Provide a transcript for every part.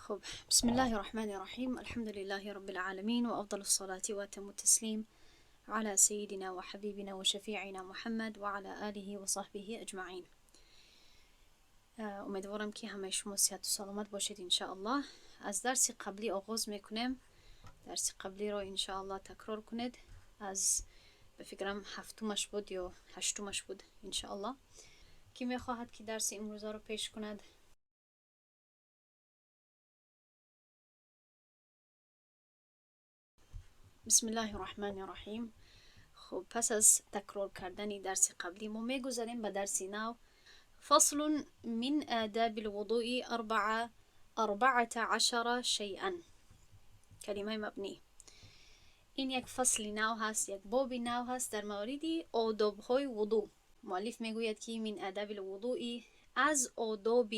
خب، بسم الله الرحمن الرحيم، الحمد لله رب العالمين، وأفضل الصلاة وأتم التسليم على سيدنا وحبيبنا وشفيعنا محمد وعلى آله وصحبه أجمعين. امیدوارم که همه شما صحت و سلامت باشید انشاءالله. از درس قبلی آغاز میکنیم. درس قبلی رو انشاءالله تکرار کنید. از به فکرم هفتمش بود یا هشتمش بود انشاءالله. کی میخواهد که درس امروزه رو پیش کند؟ بسم الله الرحمن الرحیم. خب، پس از تکرار کردن درس قبلی ما میگذریم به درس نو. فصل من آداب الوضوء 14 شيئا. کلمه مبنی. این یک فصل نو هست، یک باب نو هست در مورد آداب های وضوع. مؤلف میگوید که من آداب الوضوء، از آداب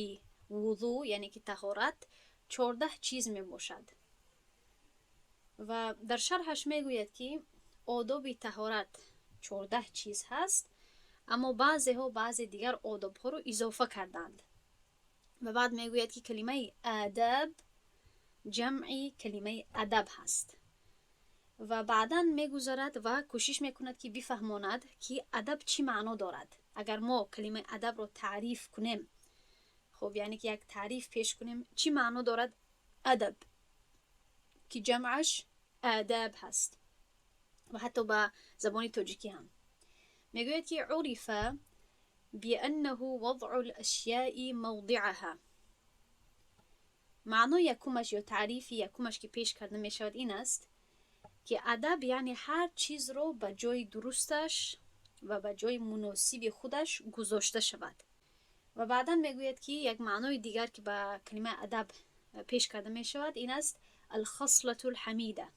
وضوع یعنی که طهارت، 14 چیز می باشد و در شرحش میگوید که آداب طهارت 14 چیز هست، اما بعضی ها بعضی دیگر آداب ها رو اضافه کردند. و بعد میگوید که کلمه آداب جمعی کلمه ادب هست و بعدا میگذارد و کوشش میکند که بفهماند که ادب چی معنا دارد. اگر ما کلمه ادب رو تعریف کنیم، خب یعنی که یک تعریف پیش کنیم، چی معنا دارد ادب که جمعش آداب هست و حتی به زبان تاجیکی هم میگوید که عرف بأنه وضع الأشياء موضعها. معنای یکمش یا تعریف یکمش که پیش کرده می شود این است که ادب یعنی هر چیز رو به جای درستش و به جای مناسب خودش گذاشته شود. و بعدا میگوید که یک معنای دیگر که به کلمه ادب پیش کرده می شود این است الخصلة الحمیده،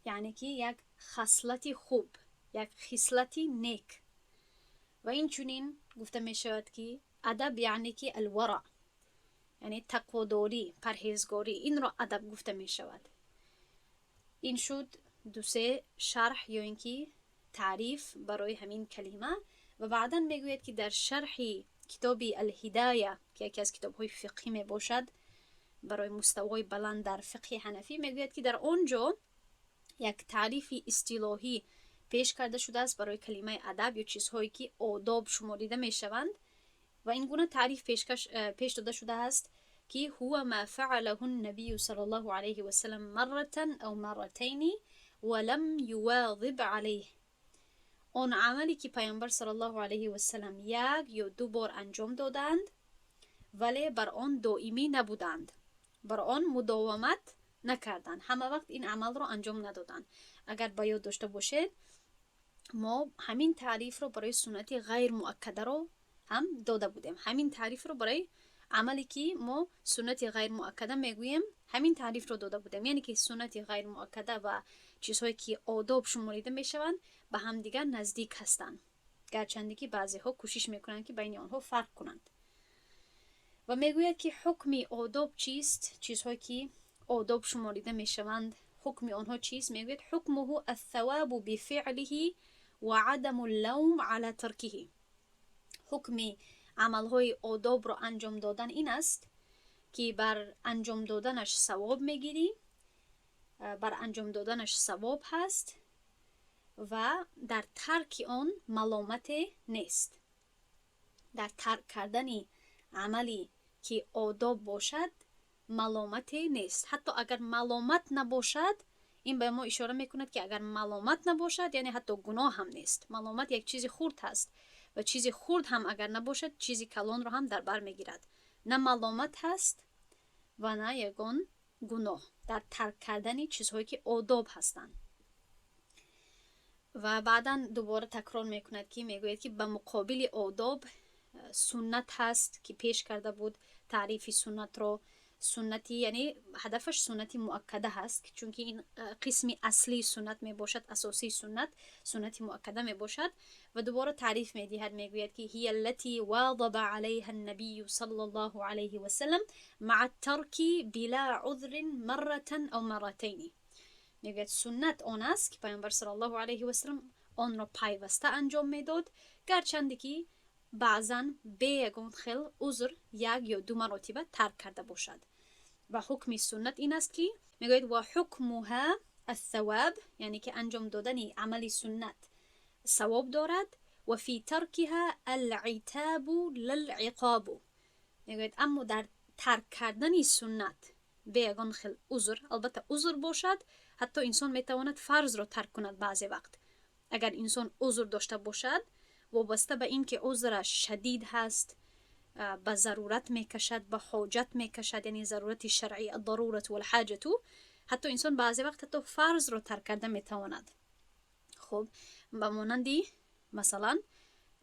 یعنی که یک خصلت خوب، یک خصلت نیک. و این چنین گفته می شود که ادب یعنی که الورع، یعنی تقواداری، پرهیزگاری، این را ادب گفته می شود. این شد دو سه شرح یا اینکه تعریف برای همین کلمه. و بعدا میگوید که در شرح کتاب الهدایه که یکی از کتاب های فقهی می باشد برای مستوای بلند در فقه حنفی، میگوید که در آنجا یک تعریف اصطلاحی پیش کرده شده است برای کلمه ادب یا چیزهایی که آداب شماریده میشوند و این گونه تعریف پیش داده شده است که هو ما فعله النبي صلى الله عليه وسلم مرة أو مرتين ولم يواظب عليه. آن عملی که پیامبر صلی الله علیه و سلم یک یا دو بار انجام دادند ولی بر آن دائمی نبودند، بر آن مداومت نکردند، همه وقت این عمل را انجام ندادند. اگر با یاد داشته باشید ما همین تعریف رو برای سنت غیر مؤکده رو هم داده بودیم. همین تعریف رو برای عملی که ما سنت غیر مؤکده میگوییم همین تعریف رو داده بودیم، یعنی که سنت غیر مؤکده و چیزهایی که آداب شماریده میشوند به همدیگر نزدیک هستند، گرچنده که بعضی ها کوشش میکنند که بین آنها فرق کنند. و میگوید که حکم آداب چیست؟ چیزهایی که آداب شماریده میشوند حکم آنها چیست؟ میگوید حکمه الثواب بفعله و عدم اللوم على ترکه. حکم عملهای آداب را انجام دادن این است که بر انجام دادنش ثواب میگیری، بر انجام دادنش ثواب هست و در ترک آن ملامت نیست. در ترک کردن عملی که آداب باشد ملامت نیست. حتی اگر ملامت نباشد، این به ما اشاره میکند که اگر ملامت نباشد یعنی حتی گناه هم نیست. ملامت یک چیز خرد هست و چیز خرد هم اگر نباشد چیزی کلان رو هم در بر میگیرد. نه ملامت هست و نه یگان گناه در ترک کردن چیزهایی که آداب هستند. و بعدا دوباره تکرار میکند که میگوید که به مقابل آداب سنت هست که پیش کرده بود تعریف سنت رو. سنتی یعنی هدفش سنتی مؤکده هست، چون که این قسم اصلی سنت می باشد، اساسی سنت، سنت مؤکده می باشد. و دوباره تعریف می دهد، می گوید که هي التي واظب عليها النبي صلى الله عليه وسلم مع الترك بلا عذر مرة او مرتين. میگوید سنت آن است که پیامبر صلی الله علیه و سلم آن را پیوسته انجام میداد، گرچند که баъзан бе ягон хел узр як ё ду маротиба тарк карда бошад. Ва ҳукми суннат ин аст, ки мегӯяд: وحكمها الثواب, яъне ки анҷом додани амали суннат савоб дорад. وفي تركها العتاب لا العقاب. Мегӯяд, аммо дар тарк кардани суннат бе ягон хел узр, албатта, узр бошад, ҳатто инсон метавонад фарзро тарк кунад баъзе вақт, агар инсон узр дошта бошад, вобаста ба ин ки узраш шадид ҳаст, ба зарурат мекашад, ба ҳоҷат мекашад, яъне зарурати шаръӣ, الضرورة والحاجة, ҳатто инсон баъзе вақт ҳатто фарзро тарк карда метавонад. Хуб, ба монанди, масалан,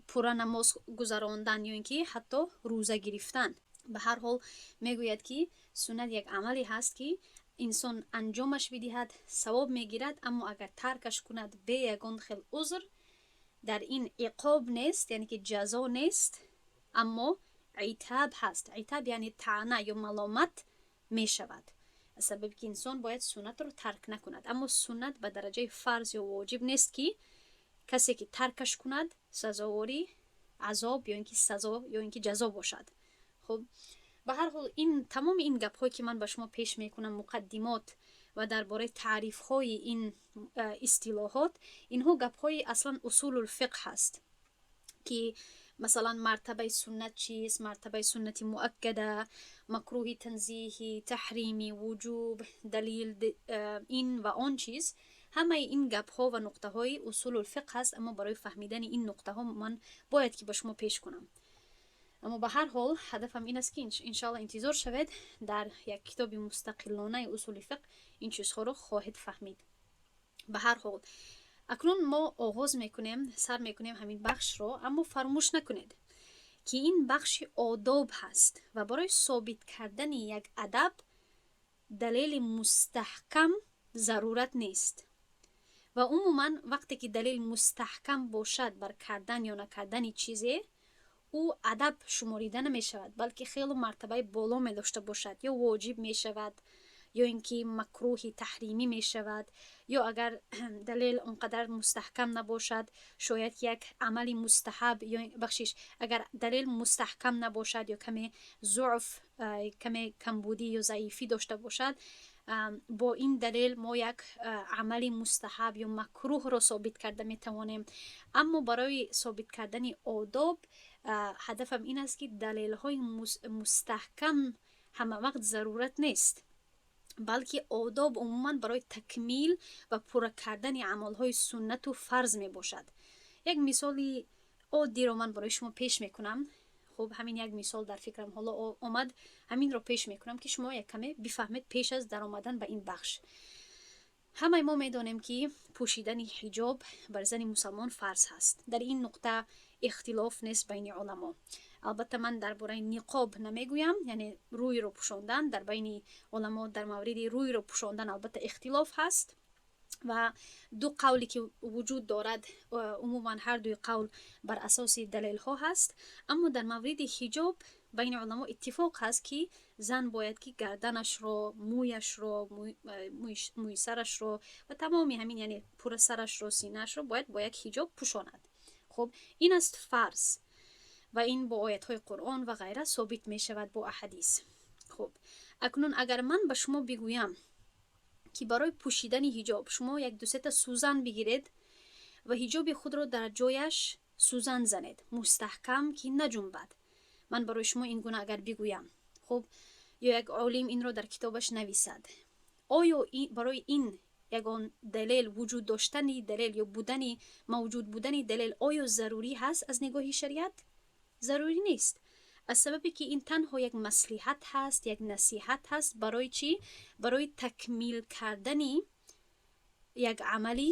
пурра намоз гузарондан ё ин ки ҳатто рӯза гирифтан. Ба ҳар ҳол, мегӯяд, ки суннат як амале ҳаст, ки инсон анҷомаш бидиҳад, савоб мегирад, аммо агар таркаш кунад бе ягон хел узр, дар ин иқоб нест, яъне ки ҷазо нест, аммо عتاب ҳаст. عتاب яъне таъна ё маломат мешавад, аз сабаби ки инсон бояд суннатро тарк накунад. Аммо суннат ба дараҷаи фарз ё воҷиб нест, ки касе ки таркаш кунад, сазовори азоб ё ин ки сазо ё ин ки ҷазо бошад. Хуб, ба ҳар ҳол, ин тамоми ин гапҳое, ки ман ба шумо пеш мекунам, муқаддимот ва дар бораи таърифҳои ин истилоҳот, инҳо гапҳои аслан усулулфиқҳ ҳаст, ки масалан мартабаи суннат чист, мартабаи суннати муаккада, макрӯҳи танзиҳӣ, таҳримӣ, вуҷуб, далил, ин ва он чиз. Ҳамаи ин гапҳо ва нуқтаҳои усулулфиқҳ ҳаст, аммо барои фаҳмидани ин нуқтаҳо ман бояд ки ба шумо пеш кунам. Аммо ба ҳар ҳол, ҳадафам ин аст, ки иншоалло интизор шавед, дар як китоби мустақилонаи усули фиқҳ ин чизҳоро хоҳед фаҳмид. Ба ҳар ҳол, акнун мо оғоз мекунем, сар мекунем ҳамин бахшро. Аммо фаромӯш накунед, ки ин бахши одоб ҳаст ва барои собит кардани як адаб далели мустаҳкам зарурат нест. Ва умуман, вақте ки далел мустаҳкам бошад бар кардан ё накардани чизе, ӯ адаб шуморида намешавад, балки хело мартабаи боло медошта бошад: ё воҷиб мешавад, ё ин ки макрӯҳи таҳримӣ мешавад, ё агар далел он қадар мустаҳкам набошад, шояд як амали мустаҳаб ё, бахшиш, агар далел мустаҳкам набошад ё каме зуъф, каме камбудӣ ё заифӣ дошта бошад, бо ин далел мо як амали мустаҳаб ё макрӯҳро собит карда метавонем. Аммо барои собит кардани одоб ҳадафам ин аст, ки далелҳои мустаҳкам ҳама вақт зарурат нест, балки одоб умуман барои такмил ва пурра кардани амалҳои суннату фарз мебошад. Як мисоли оддиро ман барои шумо пеш мекунам. Хуб, ҳамин як мисол дар фикрам ҳоло омад, ҳаминро пеш мекунам, ки шумо як каме бифаҳмед пеш аз даромадан ба ин бахш. Ҳамаи мо медонем, ки пӯшидани ҳиҷоб бар зани мусалмон фарз ҳаст. Дар ин нуқта ихтилоф нест байни уламо. Албатта, ман дар бораи ниқоб намегӯям, яъне рӯйро пӯшондан. Дар байни уламо дар мавриди рӯйро пӯшондан албатта ихтилоф ҳаст ва ду қавле ки вуҷуд дорад, умуман ҳар дуи қавл бар асоси далелҳо ҳаст. Аммо дар мавриди ҳиҷоб байни уламо иттифоқ ҳаст, ки зан бояд ки гарданашро, мӯяшро, мӯи сарашро ва тамоми ҳамин, яъне пурра сарашро, синаашро бояд бо як ҳиҷоб пӯшонад. Хуб, ин аст фарз ва ин бо оятҳои Қуръон ва ғайра собит мешавад, бо аҳадис. Хуб, акнун агар ман ба шумо бигӯям, ки барои пӯшидани ҳиҷоб шумо як дусета сӯзан бигиред ва ҳиҷоби худро дар ҷояш сӯзан занед мустаҳкам, ки наҷунбад, ман барои шумо ин гуна агар бигӯям, хуб, ё як олим инро дар китобаш нависад, оё барои ин ягон далел, вуҷуд доштани далел ё будани, мавҷуд будани далел оё зарурӣ ҳаст аз нигоҳи шариат? Зарурӣ нест, аз сабабе ки ин танҳо як маслиҳат ҳаст, як насиҳат ҳаст. Барои чӣ? Барои такмил кардани як амали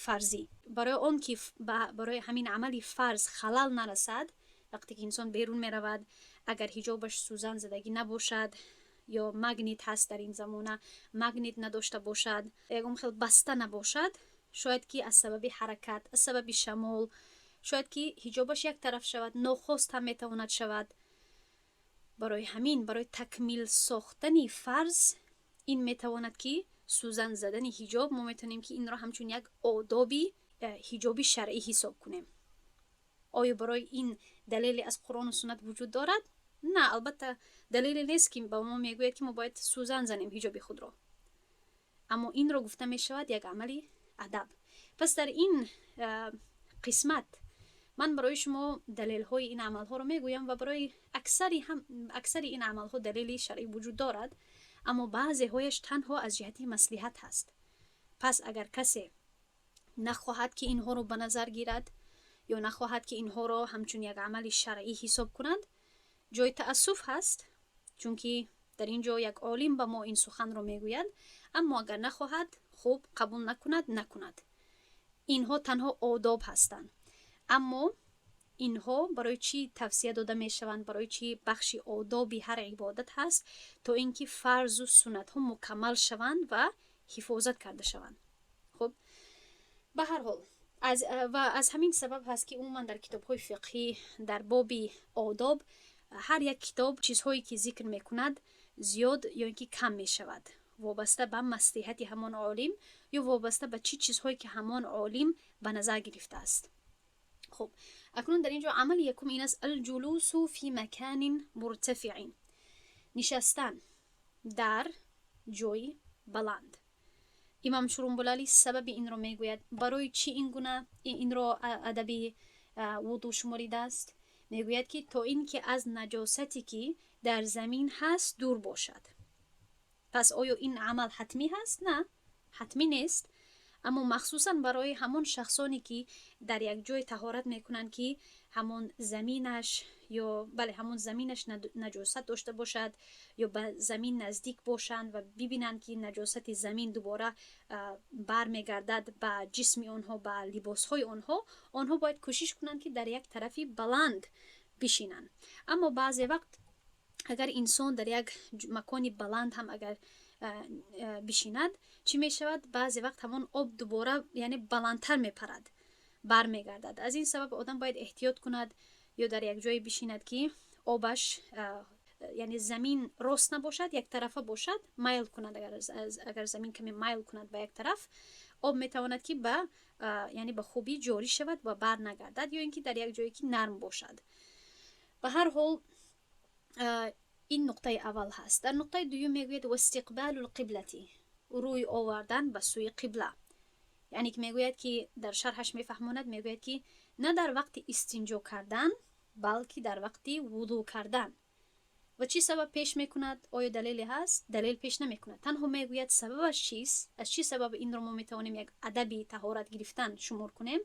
фарзӣ, барои он ки барои ҳамин амали фарз халал нарасад. Вақте ки инсон берун меравад, агар ҳиҷобаш сӯзан задагӣ набошад ё магнит ҳаст дар ин замона, магнит надошта бошад, ягон хел баста набошад, шояд ки аз сабаби ҳаракат, аз сабаби шамол, шояд ки ҳиҷобаш як тараф шавад, нохост ҳам метавонад шавад. Барои ҳамин, барои такмил сохтани фарз ин метавонад, ки сӯзан задани ҳиҷоб, мо метавонем, ки инро ҳамчун як одоби ҳиҷоби шаръӣ ҳисоб кунем. Оё барои ин далеле аз Қуръону суннат вуҷуд дорад? На, албатта, далеле нест, ки ба мо мегӯяд, ки мо бояд сӯзан занем ҳиҷоби худро, аммо инро гуфта мешавад як амали адаб. Пас дар ин қисмат ман барои шумо далелҳои ин амалҳоро мегӯям ва барои аксари ин амалҳо далели шаръӣ вуҷуд дорад, аммо баъзеҳояш танҳо аз ҷиҳати маслиҳат ҳаст. Пас агар касе нахоҳад, ки инҳоро ба назар гирад, ё нахоҳад, ки инҳоро ҳамчун як амали шаръӣ ҳисоб кунад, ҷои таассуф ҳаст, чунки дар ин ҷо як олим ба мо ин суханро мегӯяд. Аммо агар нахоҳад, хуб, қабул накунад, накунад. Инҳо танҳо одоб ҳастанд. Аммо инҳо барои чӣ тавсия дода мешаванд, барои чӣ бахши одоби ҳар ибодат ҳаст? То ин ки фарзу суннатҳо мукаммал шаванд ва ҳифозат карда шаванд. Хуб, ба ҳар ҳол, ва аз ҳамин сабаб ҳаст, ки умуман дар китобҳои фиқҳӣ дар боби одоб ҳар як китоб чизҳое ки зикр мекунад, зиёд ё ин ки кам мешавад, вобаста ба маслиҳати ҳамон олим ё вобаста ба чӣ чизҳое ки ҳамон олим ба назар гирифтааст. Хуб, акнун дар ин ҷо амали якум ин аст: الجلوس في مكان مرتفع, нишастан дар ҷои баланд. Имам Шурумбулалӣ сабаби инро мегӯяд. Барои чӣ ин гуна инро адаби вуду шуморидааст? Мегӯяд, ки то ин ки аз наҷосате, ки дар замин ҳаст, дур бошад. Пас оё ин амал ҳатмӣ ҳаст? На, ҳатмӣ нест, аммо махсусан барои ҳамон шахсоне, ки дар як ҷой таҳорат мекунанд, ки ҳамон заминаш ё бале, ҳамон заминаш наҷосат дошта бошад ё ба замин наздик бошанд ва бибинанд, ки наҷосати замин дубора бармегардад ба ҷисми онҳо, ба либосҳои онҳо, онҳо бояд кӯшиш кунанд, ки дар як тарафи баланд бишинанд. Аммо баъзе вақт агар инсон дар як макони баланд ҳам агар бишинад, чӣ мешавад? Баъзе вақт ҳамон об дубора, яъне, баландтар мепарад, бармегардад. Аз ин сабаб одам бояд эҳтиёт кунад ё дар як ҷое бишинад, ки обаш, яъне, замин рост набошад, яктарафа бошад, майл кунад. Агар замин каме майл кунад ба як тараф, об метавонад, ки ба, яъне, ба хубӣ ҷорӣ шавад ва бар нагардад, ё ин ки дар як ҷое, ки нарм бошад. Ба ҳар ҳол, ин нуқтаи аввал ҳаст. Дар нуқтаи дуюм мегӯяд: واستقبال القبلة, рӯй овардан ба сӯи қибла. Яъне ки мегӯяд, ки дар шарҳаш мефаҳмонад, мегӯяд, ки на дар вақти истинҷо кардан, балки дар вақти вудӯ кардан. Ва чӣ сабаб пеш мекунад? Оё далеле ҳаст? Далел пеш намекунад, танҳо мегӯяд, сабабаш чист, аз чӣ сабаб инро мо метавонем як адаби таҳорат гирифтан шумор кунем.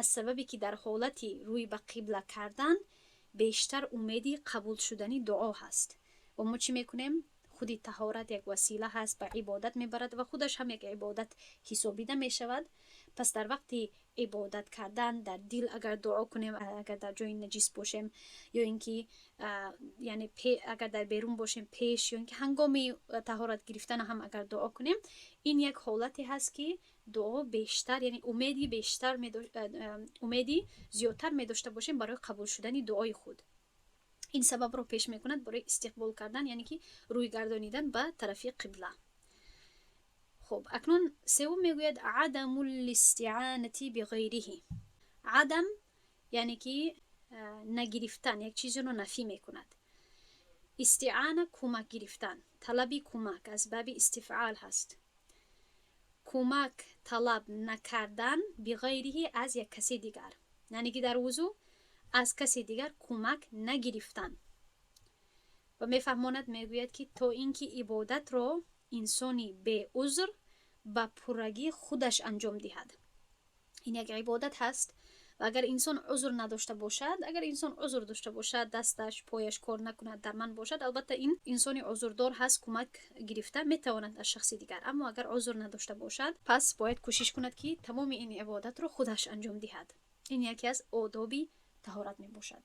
Аз сабабе ки дар ҳолати рӯй ба қибла кардан бештар умеди қабул шудани дуо ҳаст. Ва мо чӣ мекунем? Худи таҳорат як васила ҳаст, ба ибодат мебарад ва худаш ҳам як ибодат ҳисобида мешавад. Пас дар вақти ибодат кардан дар дил агар дуо кунем, агар дар ҷои наҷис бошем, ё ин ки, яъне, агар дар берун бошем, пеш ё ин ки ҳангоми таҳорат гирифтан ҳам агар дуо кунем, ин як ҳолате ҳаст, ки дуо бештар, яъне, умеди бештар, умеди зиёдтар медошта бошем барои қабул шудани дуои худ. Ин сабабро пеш мекунад барои истиқбол кардан, яъне ки рӯй гардонидан ба тарафи қибла. Хуб, акнун севум мегӯяд: عدم الاستعانة بغيره. عدم яъне ки нагирифтан, як чизеро нафӣ мекунад. استعانة кӯмак гирифтан, талаби кӯмак, аз баби истифъал ҳаст. Кӯмак талаб накардан, بغيره аз як каси дигар, яъне ки дар вузӯ аз каси дигар кӯмак нагирифтан. Ва мефаҳмонад, мегӯяд, ки то ин ки ибодатро инсони беузр ба пуррагӣ худаш анҷом диҳад. Ин як ибодат ҳаст ва агар инсон узр надошта бошад, агар инсон узр дошта бошад, дасташ, пояш кор накунад, дарманд бошад, албатта, ин инсони узрдор ҳаст, кӯмак гирифта метавонад аз шахси дигар. Аммо агар узр надошта бошад, пас бояд кӯшиш кунад, ки тамоми ин ибодатро худаш анҷом диҳад. Ин яке аз одоби таҳорат мебошад.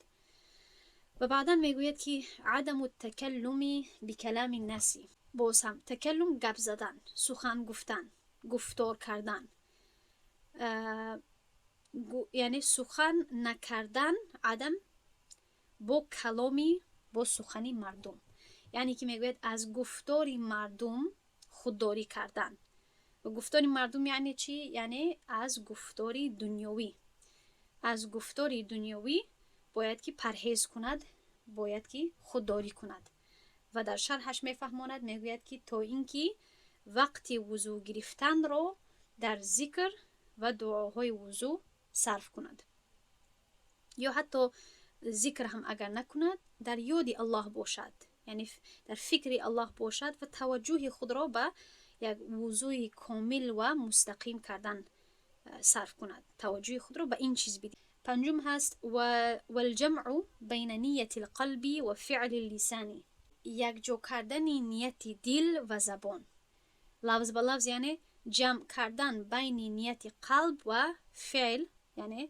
Ва баъдан мегӯяд, ки عدم التكلم بكلام الناس. Боз ҳам تكلم гап задан, сухан гуфтан, гуфтор кардан, яъне сухан накардан, عدم бо каломи, бо сухани мардум, яъне ки мегӯяд, аз гуфтори мардум худдорӣ кардан. Ва гуфтори мардум яъне чӣ? Яъне аз гуфтори дунёвӣ. Аз гуфтори дунёвӣ бояд ки парҳез кунад, бояд ки худдорӣ кунад. Ва дар шарҳаш мефаҳмонад, мегӯяд, ки то ин ки вақти вузӯ гирифтанро дар зикр ва дуоҳои вузӯ сарф кунад, ё ҳатто зикр ҳам агар накунад, дар ёди Аллоҳ бошад, яъне дар фикри Аллоҳ бошад ва таваҷҷӯҳи худро ба як вузӯи комил ва мустақим кардан сарф кунад, таваҷҷӯҳи худро ба ин чиз бидиҳад. Панҷум ҳаст: والجمع بين نية القلب وفعل اللسان, якҷо кардани нияти дил ва забон. Лафз ба лафз, яъне ҷамъ кардан байни нияти қалб ва феъл, яъне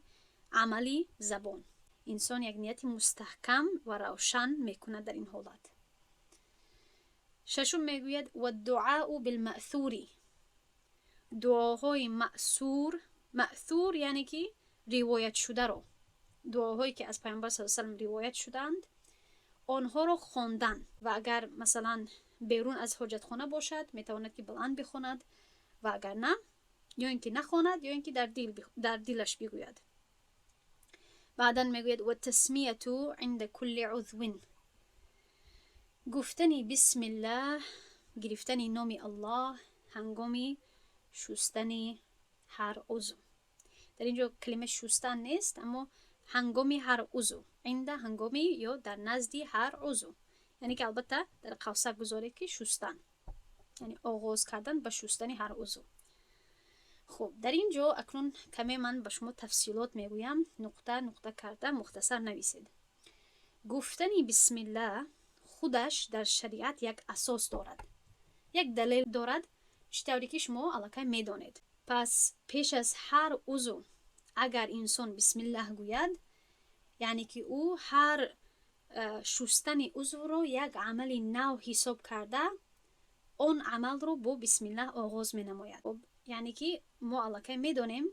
амали забон. Инсон як нияти мустаҳкам ва равшан мекунад дар ин ҳолат. Шашум мегӯяд: والدعاء بالمأثور, дуоҳои маъсур. Маъсур яъне ки ривоятшударо, дуоҳое ки аз Пайғамбар с салам ривоят шудаанд, онҳоро хондан. Ва агар, масалан, берун аз ҳоҷатхона бошад, метавонад ки баланд бихонад, ва агар на, ё ин ки нахонад, ё ин ки дар дилаш бигӯяд. Баъдан мегӯяд: والتسمية عند كل عضو, гуфтани бисмиллаҳ, гирифтани номи Аллоҳ ҳангоми шустани ҳар узв. Дар ин ҷо калимаи шустан нест, аммо ҳангоми ҳар узв, عند ҳангоми ё дар назди ҳар узв, яъне ки албатта дар қавсак гузоред ки шустан, яъне оғоз кардан ба шустани ҳар узв. Хуб, дар ин ҷо акнун каме ман ба шумо тафсилот мегӯям, нуқта нуқта карда мухтасар нависед. Гуфтани бисмиллаҳ худаш дар шариат як асос дорад, як далел дорад, чӣ тавре ки шумо аллакай медонед. Пас пеш аз ҳар узв агар инсон бисмиллаҳ гӯяд, яъне ки ӯ ҳар шустани узвро як амали нав ҳисоб карда, он амалро бо бисмиллаҳ оғоз менамояд. Яъне ки мо аллакай медонем,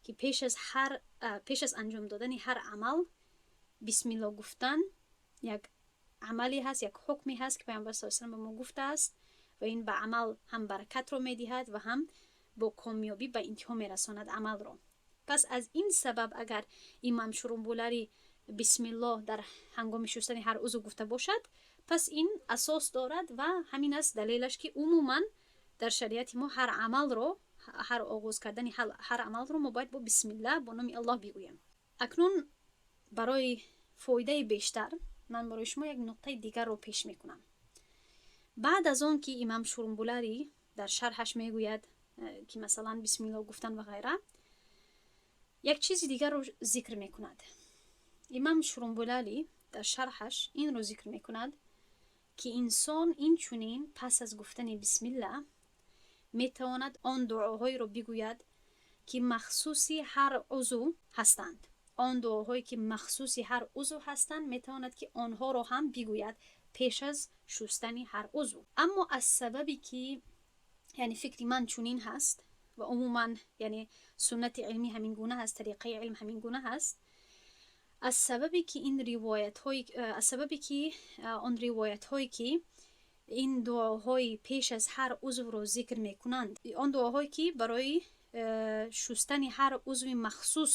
ки пеш аз анҷом додани ҳар амал бисмиллоҳ гуфтан як амале ҳаст, як ҳукме ҳаст, ки Пайғамбар с салам ба мо гуфтааст, ва ин ба амал ҳам баракатро медиҳад ва ҳам бо комёбӣ ба интиҳо мерасонад амалро. Пас аз ин сабаб агар имам Шурумбулари бисмиллоҳ дар ҳангоми шустани ҳар узв гуфта бошад, пас ин асос дорад ва ҳамин аст далелаш, ки умуман дар шариати мо ҳар амалро, ҳар оғоз кардани ҳар амалро мо бояд бо бисмиллаҳ, бо номи Аллоҳ бигӯем. Акнун барои фоидаи бештар ман барои шумо як нуқтаи дигарро пеш мекунам. Баъд аз он ки имам Шурумбуларӣ дар шарҳаш мегӯяд, ки масалан бисмиллоҳ гуфтан ва ғайра, як чизи дигарро зикр мекунад. Имам Шурумбулалӣ дар шарҳаш инро зикр мекунад, ки инсон инчунин пас аз гуфтани бисмилла метавонад он дуоҳоеро бигӯяд, ки махсуси ҳар узв ҳастанд. Он дуоҳое ки махсуси ҳар узв ҳастанд, метавонад ки онҳоро ҳам бигӯяд пеш аз шустани ҳар узв. Аммо аз сабабе ки, яъне фикри ман чунин ҳаст ва умуман, яъне суннати илмӣ ҳамин гуна ҳаст, тариқаи илм ҳамин гуна ҳаст, аз сабабе ки ин ривоятҳои, аз сабабе ки он ривоятҳое ки ин дуоҳои пеш аз ҳар узвро зикр мекунанд, он дуоҳое ки барои шустани ҳар узви махсус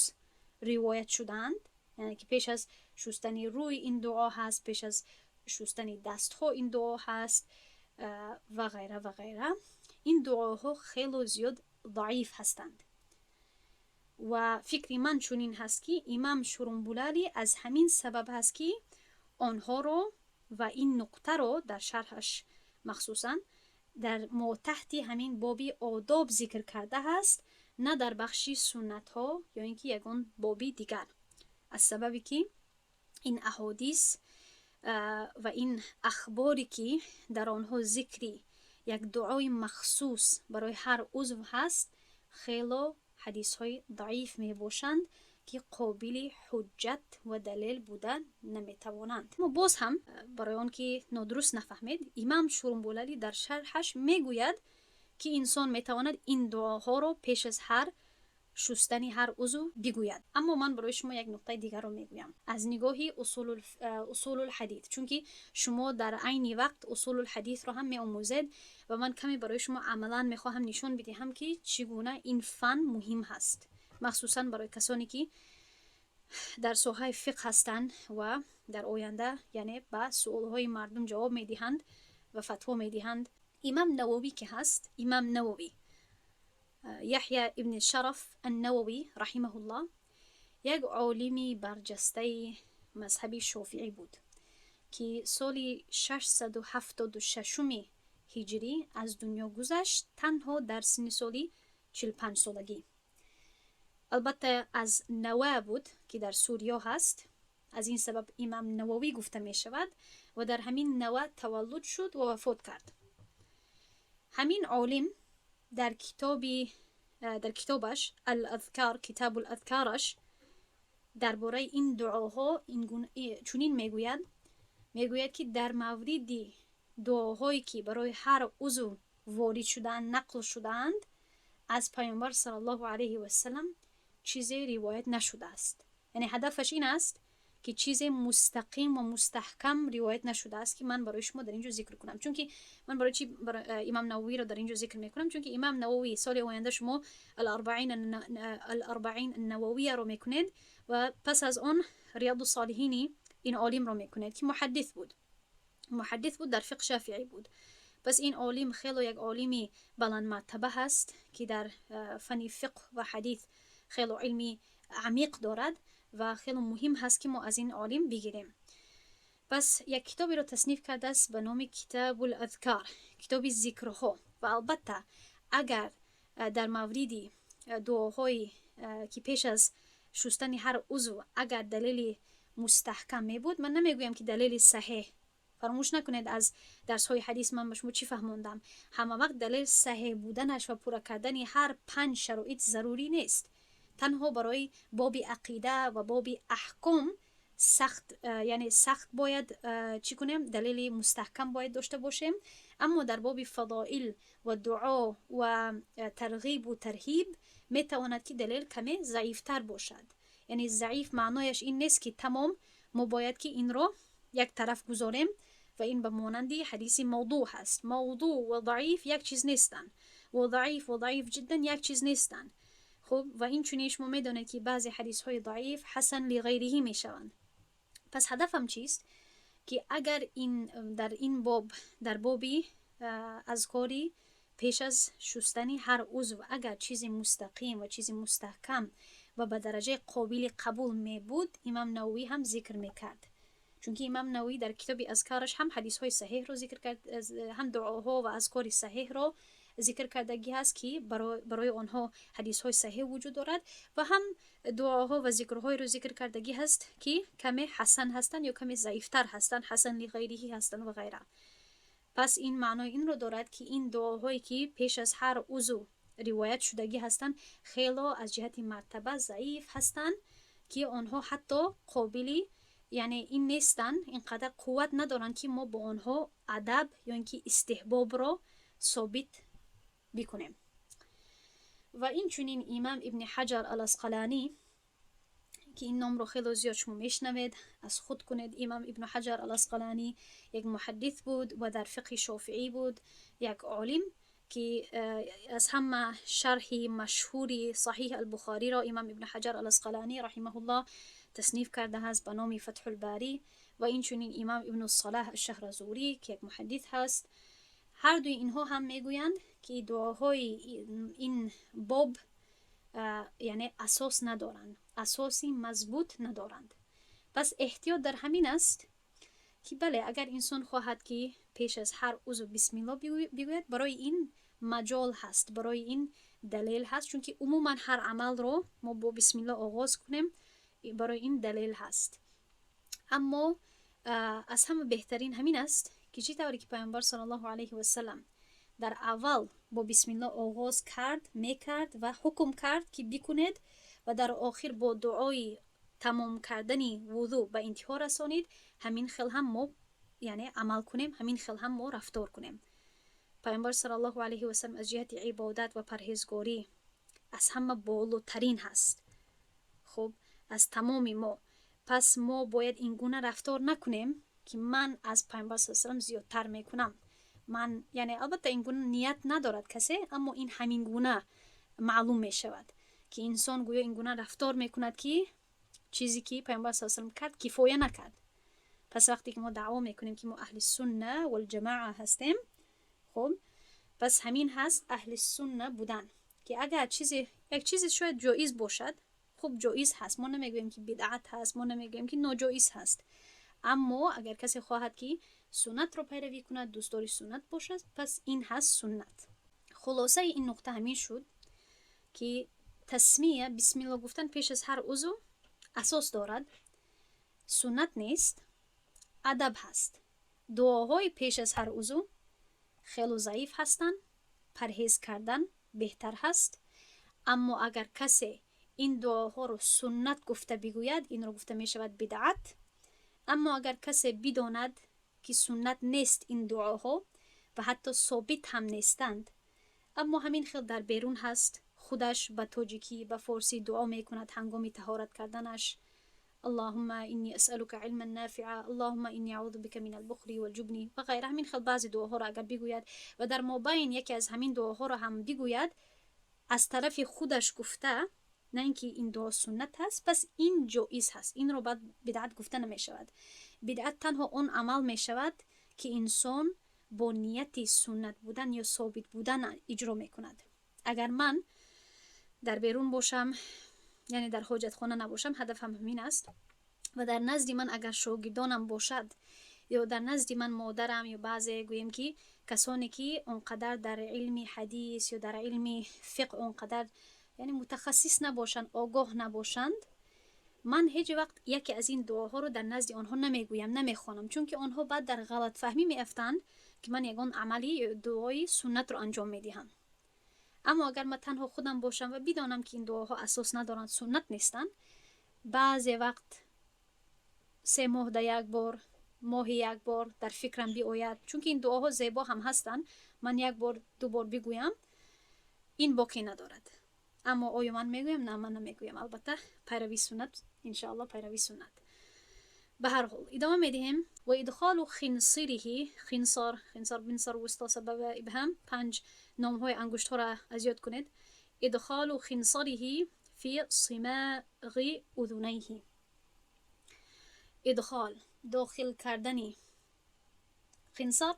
ривоят шудаанд, яъне ки пеш аз шустани рӯй ин дуо ҳаст, пеш аз шустани дастҳо ин дуо ҳаст ва ғайра ва ғайра, ин дуоҳо хело зиёд заиф ҳастанд. Ва фикри ман чунин ҳаст, ки имам Шурумбулалӣ аз ҳамин сабаб ҳаст, ки онҳоро ва ин нуқтаро дар шарҳаш махсусан дар мотаҳти ҳамин боби одоб зикр кардааст, на дар бахши суннатҳо ё ин ки ягон боби дигар, аз сабабе ки ин аҳодис ва ин ахборе ки дар онҳо зикри як дуои махсус барои ҳар узв ҳаст, хело ҳадисҳои заиф мебошанд, ки қобили ҳуҷҷат ва далел буда наметавонанд. Аммо боз ҳам барои он ки нодуруст нафаҳмед, имам Шурумбулалӣ дар шарҳаш мегӯяд, ки инсон метавонад ин дуоҳоро пеш аз ҳар шустани ҳар узв бигӯяд. Аммо ман барои шумо як нуқтаи дигарро мегӯям аз нигоҳи усулулҳадит, чунки шумо дар айни вақт усулулҳадитро ҳам меомӯзед ва ман каме барои шумо амалан мехоҳам нишон бидиҳам, ки чӣ гуна ин фан муҳим ҳаст, махсусан барои касоне ки Дар соҳаи фиқҳ ҳастанд ва дар оянда, яъне, ба суолҳои мардум ҷавоб медиҳанд ва фатво медиҳанд. Имам Навовӣ ки ҳаст, Имам Навовӣ, Яҳя ибни Шараф Аннававӣ раҳимаҳуллоҳ, як олими барҷастаи мазҳаби шофиӣ буд, ки соли 676-уми ҳиҷрӣ аз дунё гузашт, танҳо дар синни соли 45-солагӣ. Албатта, аз Нава буд, ки дар Суриё ҳаст. Аз ин сабаб Имам Нававӣ гуфта мешавад ва дар ҳамин Нава таваллуд шуд ва вафот кард. Ҳамин олим дар китобаш Ал Азкар, Китобул Азкараш, дар бораи ин дуоҳо чунин мегӯяд. Мегӯяд, ки дар мавриди дуоҳое, ки барои ҳар узв ворид шудаанд, нақл шудаанд, аз Паёмбар саллаллоҳу алайҳи васалам чизе ривоят нашудааст. Яъне ҳадафаш ин аст, ки чизе мустақим ва мустаҳкам ривоят нашудааст, ки ман барои шумо дар ин ҷо зикр кунам. Чунки ман барои чи Имам Навовиро дар ин ҷо зикр мекунам? Чунки Имам Навовӣ, соли оянда шумо Аларбаин Навовияро мекунед ва пас аз он Риёду Солиҳини ин олимро мекунед, ки муҳаддис буд, муҳаддис буд, дар фиқҳ шафиӣ буд. Пас ин олим хело як олими баландмартаба ҳаст, ки дар фани фиқҳ ва ҳадис хело илми амиқ дорад ва хело муҳим ҳаст, ки мо аз ин олим бигирем. Пас як китоберо тасниф кардааст ба номи Китобул Азкар, китоби зикрҳо. Ва албатта, агар дар мавриди дуоҳое, ки пеш аз шустани ҳар узв, агар далели мустаҳкам мебуд, ман намегӯям, ки далели саҳеҳ. Фаромӯш накунед, аз дарсҳои ҳадис ман ба шумо чӣ фаҳмондам: ҳама вақт далел саҳеҳ буданаш ва пурра кардани ҳар панҷ шароит зарурӣ нест. Танҳо барои боби ақида ва боби аҳком сахт, яъне сахт бояд чӣ кунем, далели мустаҳкам бояд дошта бошем. Аммо дар боби фадоил ва дуо ва тарғибу тарҳиб метавонад, ки далел каме заифтар бошад. Яъне заиф маънояш ин нест, ки тамом мо бояд ки инро як тараф гузорем ва ин ба монанди ҳадиси мавдӯъ ҳаст. Мавдӯъ ва заиф як чиз нестанд ва заиф ва заиф ҷиддан як чиз нестанд. Хуб, ва инчунин шумо медонед, ки баъзе ҳадисҳои заиф ҳасан лиғайриҳӣ мешаванд. Пас ҳадафам чист? Ки агар ин дар ин боб, дар боби азкори пеш аз шустани ҳар узв, агар чизи мустақим ва чизи мустаҳкам ва ба дараҷаи қобили қабул мебуд, Имам Навовӣ ҳам зикр мекард. Чунки Имам Навовӣ дар китоби Азкараш ҳам ҳадисҳои саҳеҳро зикр кард, ҳам дуоҳо ва азкори саҳеҳро зикр кардагӣ ҳаст, ки барои онҳо ҳадисҳои саҳеҳ вуҷуд дорад, ва ҳам дуоҳо ва зикрҳоеро зикр кардагӣ ҳаст, ки каме ҳасан ҳастанд ё каме заифтар ҳастанд, ҳасан лиғайриҳӣ ҳастанд ва ғайра. Пас ин маънои инро дорад, ки ин дуоҳое, ки пеш аз ҳар узв ривоят шудагӣ ҳастанд, хело аз ҷиҳати мартаба заиф ҳастанд, ки онҳо ҳатто қобили, яъне, ин нестанд, ин қадар қувват надоранд, ки мо бо онҳо адаб ё ин ки истиҳбобро собит бикунем. Ва инчунин Имам Ибни Ҳаҷар ал Асқалонӣ, ки ин номро хело зиёд шумо мешунавед, аз худ кунед. Имам Ибну Ҳаҷар ал Асқалонӣ як муҳаддис буд ва дар фиқҳи шофиӣ буд, як олим, ки аз ҳама шарҳи машҳури Саҳиҳ Албухориро Имам Ибну Ҳаҷар ал Асқалонӣ раҳимаҳуллоҳ тасниф кардааст ба номи Фатҳулбарӣ. Ва инчунин Имам Ибну Салаҳ Ашшаҳразурӣ, ки як муҳаддис ҳаст, ҳар дуи инҳо ҳам мегӯянд, ки дуоҳои ин боб, яъне, асос надоранд, асоси мазбут надоранд. Пас эҳтиёт дар ҳамин аст, ки бале, агар инсон хоҳад, ки пеш аз ҳар узв бисмилло бигӯяд, барои ин маҷол ҳаст, барои ин далел ҳаст, чунки умуман ҳар амалро мо бо бисмилло оғоз кунем, барои ин далел ҳаст. Аммо аз ҳама беҳтарин ҳамин аст, ки чӣ тавре ки Паёмбар саллаллоҳу алайҳи васалам дар аввал бо бисмилло оғоз кард, мекард ва ҳукм кард, ки бикунед, ва дар охир бо дуои тамом кардани вузӯ ба интиҳо расонид, ҳамин хел ҳам мо, яъне, амал кунем, ҳамин хел ҳам мо рафтор кунем. Паёмбар саллаллоҳу алайҳи васалам аз ҷиҳати ибодат ва парҳезгорӣ аз ҳама болотарин ҳаст, хуб, аз тамоми мо. Пас мо бояд ин гуна рафтор накунем, ки ман аз Паёмбар са салам зиёдтар мекунам. Ман, яъне, албатта, ин гуна ният надорад касе, аммо ин ҳамин гуна маълум мешавад, ки инсон гӯё ин гуна рафтор мекунад, ки Чизе ки Паёмбар с салам кард, кифоя накард. Пас вақте ки мо даъво мекунем, ки мо аҳли сунна валҷамоа ҳастем, хуб, пас ҳамин ҳаст аҳли сунна будан, ки агар чизе, як чизе шояд ҷоиз бошад, хуб, ҷоиз ҳаст, мо намегӯем, ки бидъат ҳаст, мо намегӯем, ки ноҷоиз ҳаст. Аммо агар касе хоҳад, ки суннатро пайравӣ кунад, дӯстдори суннат бошад, пас ин ҳаст суннат. Хулосаи ин нуқта ҳамин шуд, ки тасмия, бисмилло гуфтан пеш аз ҳар узв асос дорад, суннат нест, адаб ҳаст. Дуоҳои пеш аз ҳар узв хело заиф ҳастанд, парҳез кардан беҳтар ҳаст. Аммо агар касе ин дуоҳоро суннат гуфта бигӯяд, инро гуфта мешавад бидъат. Аммо агар касе бидонад, ки суннат нест ин дуоҳо ва ҳатто собит ҳам нестанд, аммо ҳамин хел дар берун ҳаст, худаш ба тоҷикӣ, ба форсӣ дуо мекунад ҳангоми таҳорат карданаш: "اللهم إني أسألك علما نافعا، اللهم إني أعوذ بك من البخل والجبن" ва ғайра. Ҳамин хел баъзе дуоҳоро агар бигӯяд ва дар мобайн яке аз ҳамин дуоҳоро ҳам бигӯяд, аз тарафи худаш гуфта, на ин ки ин дуо суннат ҳаст, пас ин ҷоиз ҳаст. Инро баъд бидъат гуфта намешавад. Бидъат танҳо он амал мешавад, ки инсон бо нияти суннат будан ё собит будан иҷро мекунад. Агар ман дар берун бошам, яъне дар ҳоҷатхона набошам, ҳадафам ҳамин аст, ва дар назди ман агар шогирдонам бошад ё дар назди ман модарам ё баъзе, гӯем ки, касоне ки он қадар дар илми ҳадис ё дар илми фиқҳ он қадар, яъне, мутахассис набошанд, огоҳ набошанд, ман ҳеҷ вақт яке аз ин дуоҳоро дар назди онҳо намегӯям, намехонам, чунки онҳо баъд дар ғалатфаҳмӣ меафтанд, ки ман ягон амали ё дуои суннатро анҷом медиҳам. Аммо агар ман танҳо худам бошам ва бидонам, ки ин дуоҳо асос надоранд, суннат нестанд, баъзе вақт, 3 моҳ да як бор, моҳи як бор дар фикрам биояд, чунки ин дуоҳо зебо ҳам ҳастанд, ман як бор, ду бор бигӯям, ин боке надорад. Аммо оё ман мегӯям? На, ман намегӯям. Албатта, пайравии суннат, иншоалло, пайравии суннат. Ба ҳар ҳол, идома медиҳем. وإدخال خنصره، خنصر، خنصر، بنصر، وسطى، سبابة، إبهام، панҷ номҳои ангуштҳоро аз ёд кунед. إدخال خنصره في صماغ أذنيه. إدخال، дохил кардани خنصر،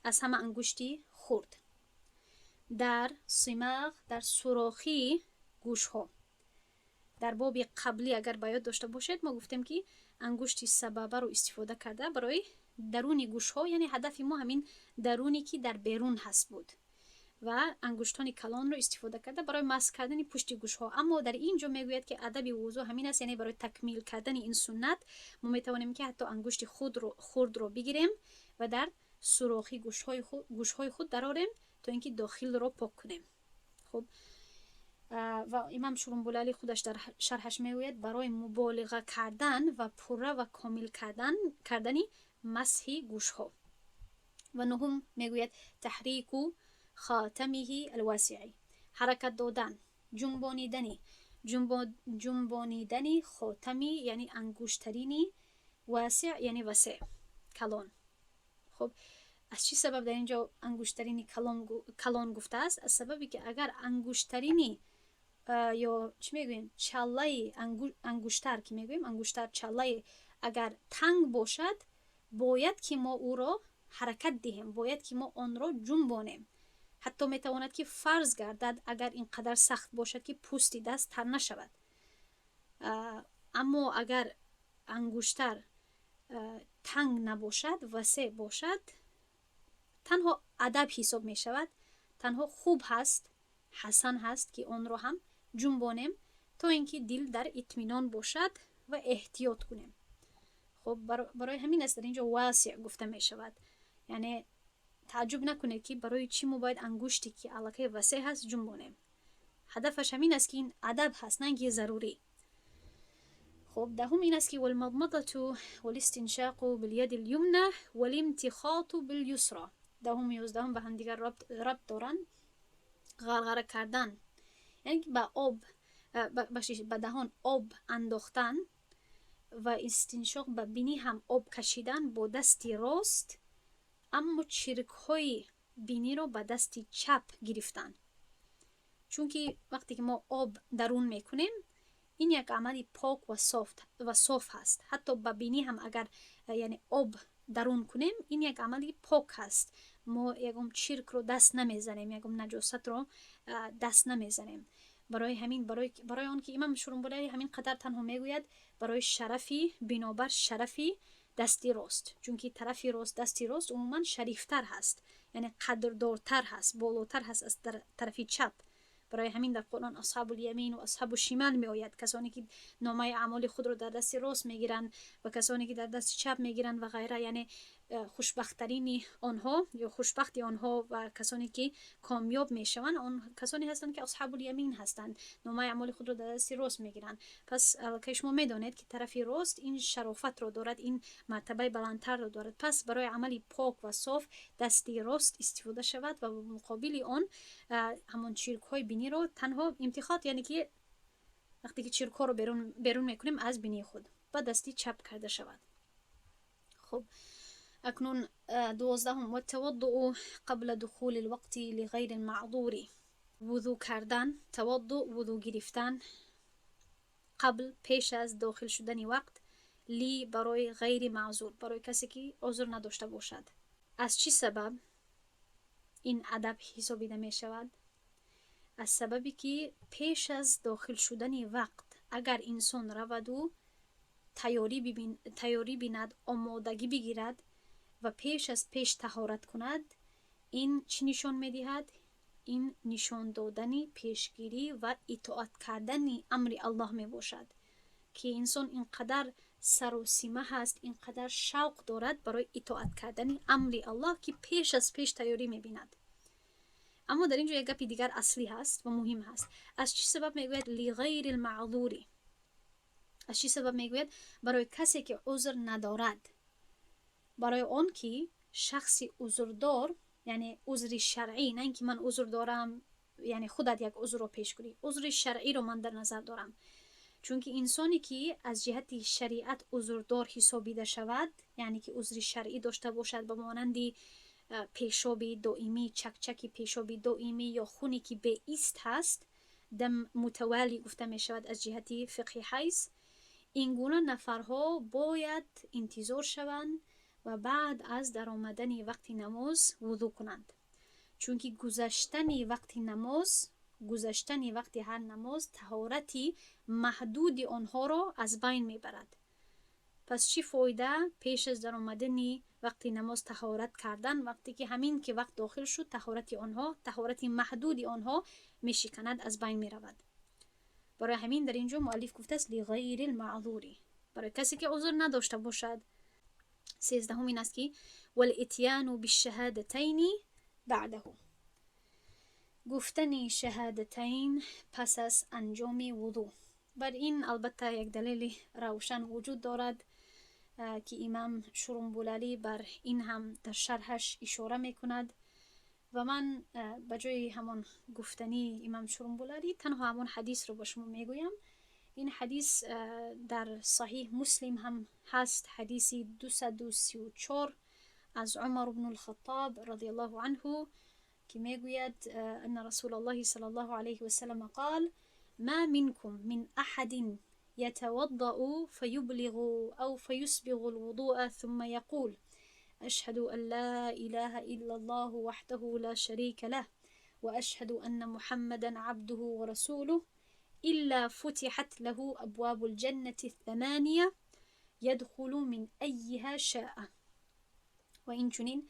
аз ҳама ангушти хурд, дар صماغ، дар сурохии гӯшҳо. Дар боби қаблӣ, агар ба ёд дошта бошед, мо гуфтем, ки ангушти сабабаро истифода карда барои даруни гӯшҳо, яъне ҳадафи мо ҳамин даруне, ки дар берун ҳаст, буд ва ангуштони калонро истифода карда барои масҳ кардани пушти гӯшҳо. Аммо дар ин ҷо мегӯяд, ки адаби вузӯ ҳамин аст, яъне барои такмил кардани ин суннат мо метавонем, ки ҳатто ангушти хурдро бигирем ва дар сурохи гӯшҳои худ дарорем, то ин ки дохилро пок кунем. Хуб, ва имам Шурумбулалӣ худаш дар шарҳаш мегӯяд, барои муболиға кардан ва пурра ва комил кардани масҳи гӯшҳо. Ва нуҳум мегӯяд: تحريك خاتمه الواسع، ҳаракат додан, ҷунбонидани хотами, яъне ангуштарини واسع, яъне васеъ, калон. Хуб, аз чӣ сабаб дар ин ҷо ангуштарини калон гуфтааст? Аз сабабе ки агар ангуштарини ё чӣ мегӯем, чаллаи ангуштар, ки мегӯем ангуштар, чаллаи агар танг бошад, бояд ки мо ӯро ҳаракат диҳем, бояд ки мо онро ҷунбонем. Ҳатто метавонад, ки фарз гардад, агар ин қадар сахт бошад, ки пӯсти даст тар нашавад. Аммо агар ангуштар танг набошад, васеъ бошад, танҳо адаб ҳисоб мешавад, танҳо хуб ҳаст, ҳасан ҳаст, ки онро ҳам ҷунбонем, то ин ки дил дар итминон бошад ва эҳтиёт кунем. Хуб, барои ҳамин аст дар ин ҷо واسع гуфта мешавад. Яъне тааҷҷуб накунед, ки барои чӣ мо бояд ангуште, ки аллакай васеъ ҳаст, ҷунбонем. Ҳадафаш ҳамин аст, ки ин адаб ҳаст, на ин ки зарурӣ. Хуб, даҳум ин аст, ки والمضمضة والاستنشاق باليد اليمنى والامتخاط باليسرى. Даҳум, 11-ум ба ҳамдигар рабт доранд. Ғарғара кардан, яъне ки ба об, бахшиш, ба даҳон об андохтан ва истиншоқ, ба бинӣ ҳам об кашидан бо дасти рост, аммо чиркҳои биниро ба дасти чап гирифтан, чунки вақте ки мо об дарун мекунем. Ин як амали пок ва соф ҳаст. Ҳатто ба бинӣ ҳам агар, яъне, об дарун кунем, ин як амали пок ҳаст. Мо ягон чиркро даст намезанем, ягон наҷосатро даст намезанем. Барои ҳамин, барои он ки имам Шурумбулали ҳамин қадар танҳо мегӯяд, барои шарафи, бинобар шарафи дасти рост, чунки тарафи рост, дасти рост умуман шарифтар ҳаст, яъне қадрдортар ҳаст, болотар ҳаст аз тарафи чап. Барои ҳамин дар Қуръон асҳабул ямин ва асҳабу шимал меояд, касоне ки номаи аъмоли худро дар дасти рост мегиранд ва касоне ки дар дасти чап мегиранд ва ғайра. Яъне хушбахттарини онҳо ё хушбахти онҳо ва касоне ки комёб мешаванд, он касоне ҳастанд, ки асҳабул ямин ҳастанд, номаи аъмоли худро дар дасти рост мегиранд. Пас аллакай шумо медонед, ки тарафи рост ин шарофатро дорад, ин мартабаи баландтарро дорад. Пас барои амали пок ва соф дасти рост истифода шавад ва ба муқобили он ҳамон чиркҳои биниро танҳо имтихот, яъне ки вақте ки чиркҳоро берун мекунем аз бинии худ, ба дасти чап карда шавад. Хуб, акнун 12-ум: والتوضؤ قبل دخول الوقت لغير المعذور. وضو кардан, таводдуъ, вузӯ гирифтан, қабл, пеш аз дохил шудани вақт, ли, барои ғайри маъзур, барои касе ки узр надошта бошад. Аз чӣ сабаб ин адаб ҳисобида мешавад? Аз сабабе ки пеш аз дохил шудани вақт агар инсон раваду тайёрӣ бинад, омодагӣ бигирад ва пеш аз пеш таҳорат кунад, ин чӣ нишон медиҳад? Ин нишон додани пешгирӣ ва итоат кардани амри Аллоҳ мебошад, ки инсон ин қадар саросима ҳаст, ин қадар шавқ дорад барои итоат кардани амри Аллоҳ, ки пеш аз пеш тайёрӣ мебинад. Аммо дар ин ҷо як гапи дигар аслӣ ҳаст ва муҳим ҳаст. Аз чӣ сабаб мегӯяд لغير المعذور? Аз чӣ сабаб мегӯяд барои касе ки узр надорад? Барои он ки шахси узрдор, яъне узри шаръӣ, на ин ки ман узр дорам, яъне худат як узрро пеш кунӣ, узри шаръиро ман дар назар дорам. Чунки инсоне ки аз ҷиҳати шариат узрдор ҳисобида шавад, яъне ки узри шаръӣ дошта бошад, ба монанди пешоби доимӣ, чакчаки пешоби доимӣ ё хуне ки беист ҳаст, دم متوالی гуфта мешавад аз ҷиҳати фиқҳи ҳайз, ин гуна нафарҳо бояд интизор шаванд ва баъд аз даромадани вақти намоз вузӯ кунанд, чунки гузаштани вақти намоз, гузаштани вақти ҳар намоз таҳорати маҳдуди онҳоро аз байн мебарад. Пас чӣ фоида пеш аз даромадани вақти намоз таҳорат кардан, вақте ки ҳамин ки вақт дохил шуд, таҳорати онҳо, таҳорати маҳдуди онҳо мешиканад, аз байн меравад? Барои ҳамин дар ин ҷо муаллиф гуфтааст لغير المعذور, барои касе ки узр надошта бошад. 13-ум ин аст, ки والإتيان بالشهادتين بعده, гуфтани шаҳадатайн пас аз анҷоми вузӯ. Бар ин албатта як далели равшан вуҷуд дорад, ки имам Шурумбулалӣ бар ин ҳам дар шарҳаш ишора мекунад ва ман ба ҷои ҳамон гуфтании имам Шурумбулалӣ танҳо ҳамон ҳадисро ба шумо мегӯям. Ин ҳадис дар Саҳиҳ Муслим ҳам ҳаст, ҳадиси 234, аз Умар бну Лхаттоб رضي الله عنه, ки мегӯяд: أن رسول الله صلى الله عليه وسلم قال: ما منكم من أحد يتوضأ فيبلغ أو فيسبغ الوضوء ثم يقول: أشهد أن لا إله إلا الله وحده لا شريك له وأشهد أن محمدا عبده ورسوله إلا فتحت له أبواب الجنة الثمانية يدخل من أيها شاء. Ва инчунин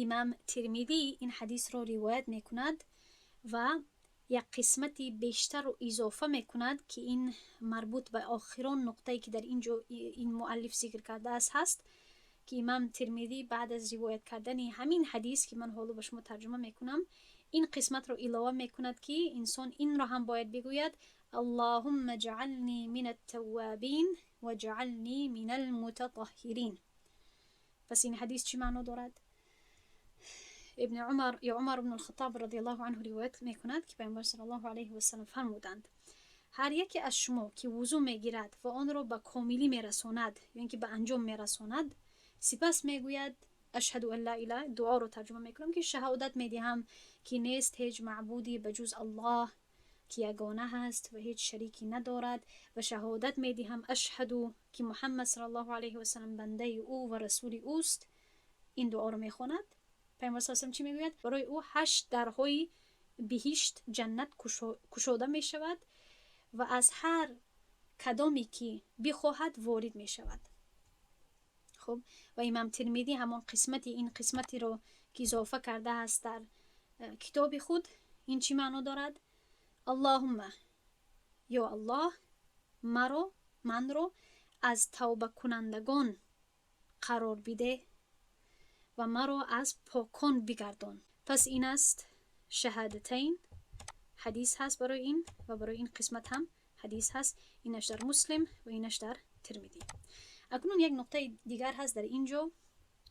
имам Тирмидӣ ин ҳадисро ривоят мекунад ва як қисмати бештарро изофа мекунад, ки ин марбут ба охирон нуқтае, ки дар ин ҷо ин муаллиф зикр кардааст, ҳаст, ки имам Тирмидӣ баъд аз ривоят кардани ҳамин ҳадис, ки ман ҳоло ба шумо тарҷума мекунам, ин қисматро илова мекунад, ки инсон инро ҳам бояд бигӯяд: اللهم اجعلني من التوابين واجعلني من المتطهرين. Пас ин ҳадис чӣ маъно дорад? Ибни Умар ё Умар бну Лхаттоб رضي الله عنه ривоят мекунад, ки Пайғамбар صلى الله عليه وسلم фармуданд: ҳар яке аз шумо ки вузӯ мегирад ва онро ба комилӣ мерасонад ё ин ки ба анҷом мерасонад, сипас мегӯяд: أشهد أن لا إله, дуоро тарҷума мекунам, ки шаҳодат медиҳам, ки нест ҳеҷ маъбуде ба ҷуз Аллоҳ, ки ки ягона ҳаст ва ҳеҷ шарикӣ надорад ва шаҳодат медиҳам ашҳаду ки Муҳаммад саллаллоҳу алайҳи васаллам бандаи ӯ ва расули ӯст. Ин дуоро мехонад. Пайғамбар саллаллоҳу алайҳи васаллам чӣ мегӯяд? Барои ӯ 8 дарҳои биҳишт, ҷаннат кушода мешавад ва аз ҳар кадоме ки бихоҳад ворид мешавад. Хуб, ва имам Тирмидӣ ҳамон қисмати ин қисматиро ки изофа кардааст дар китоби худ, ин чӣ маъно дорад? Аллоҳумма, ё Аллоҳ, манро аз тавбакунандагон қарор бидеҳ ва маро аз покон бигардон. Пас ин аст шаҳадатайн, ҳадис ҳаст барои ин ва барои ин қисмат ҳам ҳадис ҳаст, инаш дар Муслим ва инаш дар Тирмидӣ. Акнун як нуқтаи дигар ҳаст дар ин ҷо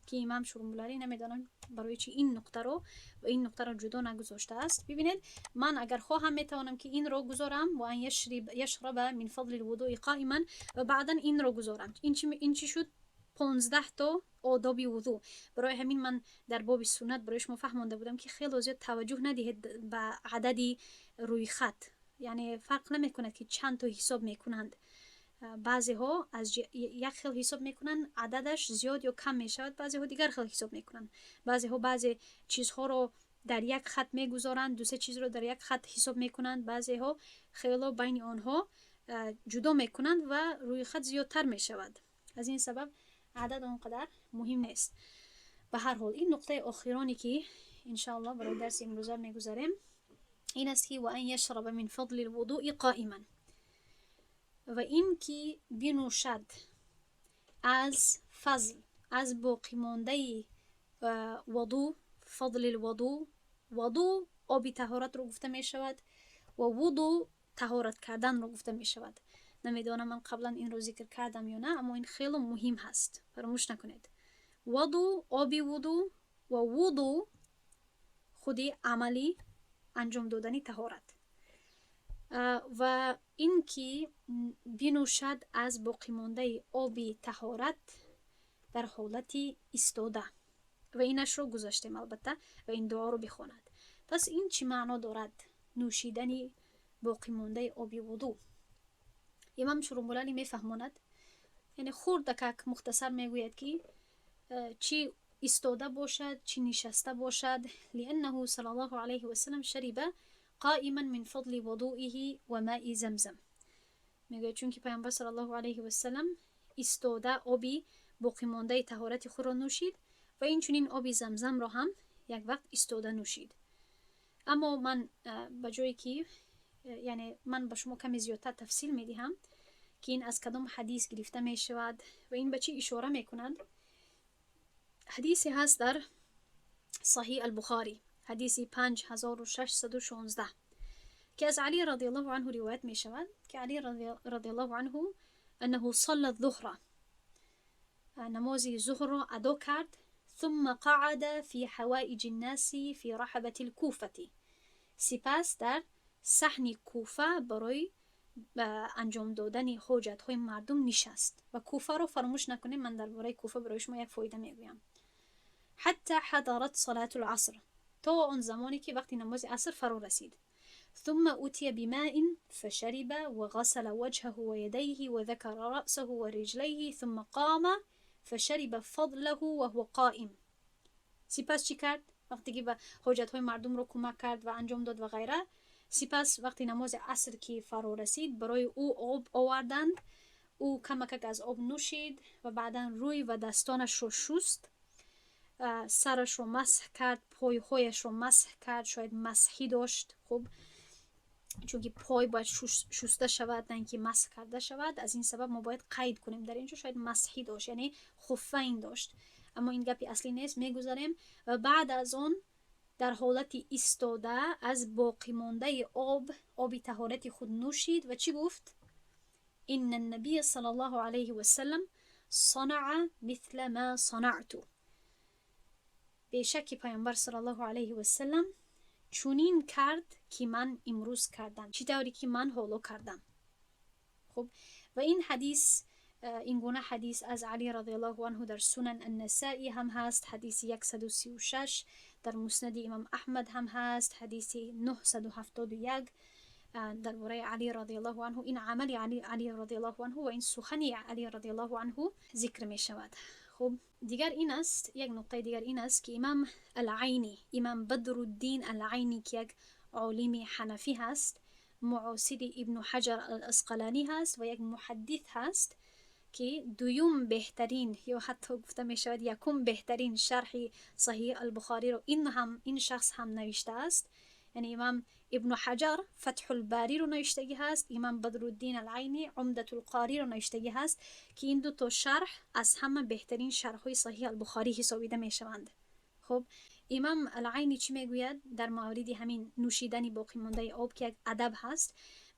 ки имам Шурмулалӣ намедонам барои чӣ ин нуқтаро ва ин нуқтаро ҷудо нагузоштааст. Бибинед, ман агар хоҳам метавонам ки инро гузорам ва ан яшраба мин фадли лвудуи қоиман ва баъдан инро гузорам. Ин чӣ шуд? 15 то одоби вузӯ. Барои ҳамин ман дар боби суннат барои шумо фаҳмонда будам ки хело зиёд таваҷҷӯҳ надиҳед ба адади рӯйхат, яъне фарқ намекунад ки чанд то ҳисоб мекунанд. Баъзеҳо аз як хел ҳисоб мекунанд, ададаш зиёд ё кам мешавад, баъзеҳо дигар хел ҳисоб мекунанд. Баъзеҳо баъзе чизҳоро дар як хат мегузоранд, ду се чизро дар як хат ҳисоб мекунанд, баъзеҳо хело байни онҳо ҷудо мекунанд ва рӯйхат зиёдтар мешавад. Аз ин сабаб адад он қадар муҳим нест. Ба ҳар ҳол, ин нуқтаи охироне ки иншоаллоҳ барои дарси имрӯза мегузарем ин аст ки ва ан яшраба мин фадли лвудуи қоиман, ва ин ки бинӯшад аз фазл, аз боқимондаи вуду, фадли лвуду. Вуду оби таҳоратро гуфта мешавад ва вуду таҳорат карданро гуфта мешавад. Намедонам ман қаблан инро зикр кардам ё на, аммо ин хело муҳим ҳаст, фаромӯш накунед. Вуду оби вуду ва вуду худи амали анҷом додани таҳорат. Ва ин ки бинӯшад аз боқимондаи оби таҳорат дар ҳолати истода, ва инашро гузаштем албатта, ва ин дуоро бихонад. Пас ин чӣ маъно дорад нӯшидани боқимондаи оби вуду? Имам Шурумулалӣ мефаҳмонад, яъне хурдакак мухтасар мегӯяд ки чӣ истода бошад, чӣ нишаста бошад. Лианнаҳу саллаллоҳу алайҳи васаллам шариба қоиман мин фадли вудуиҳи ва маи замзам. Мегӯяд чунки пайғамбар саллаллоҳу алайҳи васаллам истода оби боқимондаи таҳорати худро нӯшид ва инчунин оби замзамро ҳам як вақт истода нӯшид. Аммо ман ба ҷое ки яъне ман ба шумо каме зиёдтар тафсил медиҳам ки ин аз кадом ҳадис гирифта мешавад ва ин ба чӣ ишора мекунад. Ҳадисе ҳаст дар Саҳиҳ Албухорӣ, ҳадиси 5616, ки аз Алӣ радиаллоҳу анҳу ривоят мешавад ки Алӣ радиаллоҳу анҳу аннаҳу салла зуҳра, намози зуҳрро адо кард, ثم قعد في حوائج الناس في رحبة الكوفة. سپس در صحن کوفه برای انجام دادن حاجت‌های مردم نشست. و کوفه رو فراموش نکنیم، من درباره کوفه برای شما یک فایده میگویم. حتی حضرت صلاة العصر، تا آن زمانی که وقتی نماز عصر فرا رسید. ثم أتي بماء فشرب وغسل وجهه ويديه وذكر رأسه ورجليه ثم قام فشرب فضله وهو قائم. سپس چی کرد؟ وقتی که به حاجت‌های مردم رو کمک کرد و انجام داد و غیره. سپس وقتی نماز عصر که فرا رسید برای او آب آوردند، او کمکک از آب نوشید و بعدا روی و دستانش رو شست، سرش رو مسح کرد، پایهایش رو مسح کرد، شاید مسحی داشت، خب چون که پای باید شسته شود نه اینکه مسح کرده شود، از این سبب ما باید قید کنیم در اینجا شاید مسحی داشت، یعنی خفین داشت، اما این گپی اصلی نیست، میگذاریم. و بعد از آن در حالت ایستاده از باقی مانده آب طهارت خود نوشید و چی گفت؟ ان النبی صلی الله علیه و سلم صنع مثل ما صنعت. بیشک پیامبر صلی الله علیه و سلم چونین کرد که من امروز کردم، چی طوری که من حالا کردم. خب و این حدیث، این گونه حدیث از علی رضی الله عنه در سنن النسائی هم هست، حدیث 136، در مسند امام احمد هم هست، حدیث 971 дар бораи Алӣ радиаллоҳу анҳу, ин амали Алӣ радиаллоҳу анҳу ва ин сухани Алӣ радиаллоҳу анҳу зикр мешавад. Хуб, дигар ин аст, як нуқтаи дигар ин аст, ки имам Алайнӣ, имам Бадруддин Алайнӣ, ки як олими ҳанафӣ ҳаст, муосири Ибну Ҳаҷар ал-Асқалонӣ ҳаст ва як муҳаддис ҳаст, ки дуюм беҳтарин ё ҳатто гуфта мешавад якум беҳтарин шарҳи Саҳиҳ ал-Бухориро ин шахс ҳам навиштааст. Яъне имам Ибну Ҳаҷар Фатҳулбориро навиштагӣ ҳаст, имам Бадруддин Алайнӣ Умдатулқориро навиштагӣ ҳаст, ки ин дуто шарҳ аз ҳама беҳтарин шарҳҳои Саҳиҳ ал-Бухорӣ ҳисобида мешаванд. Хуб, имам Алайнӣ чӣ мегӯяд дар мавриди ҳамин нӯшидани боқимондаи об, ки як адаб ҳаст?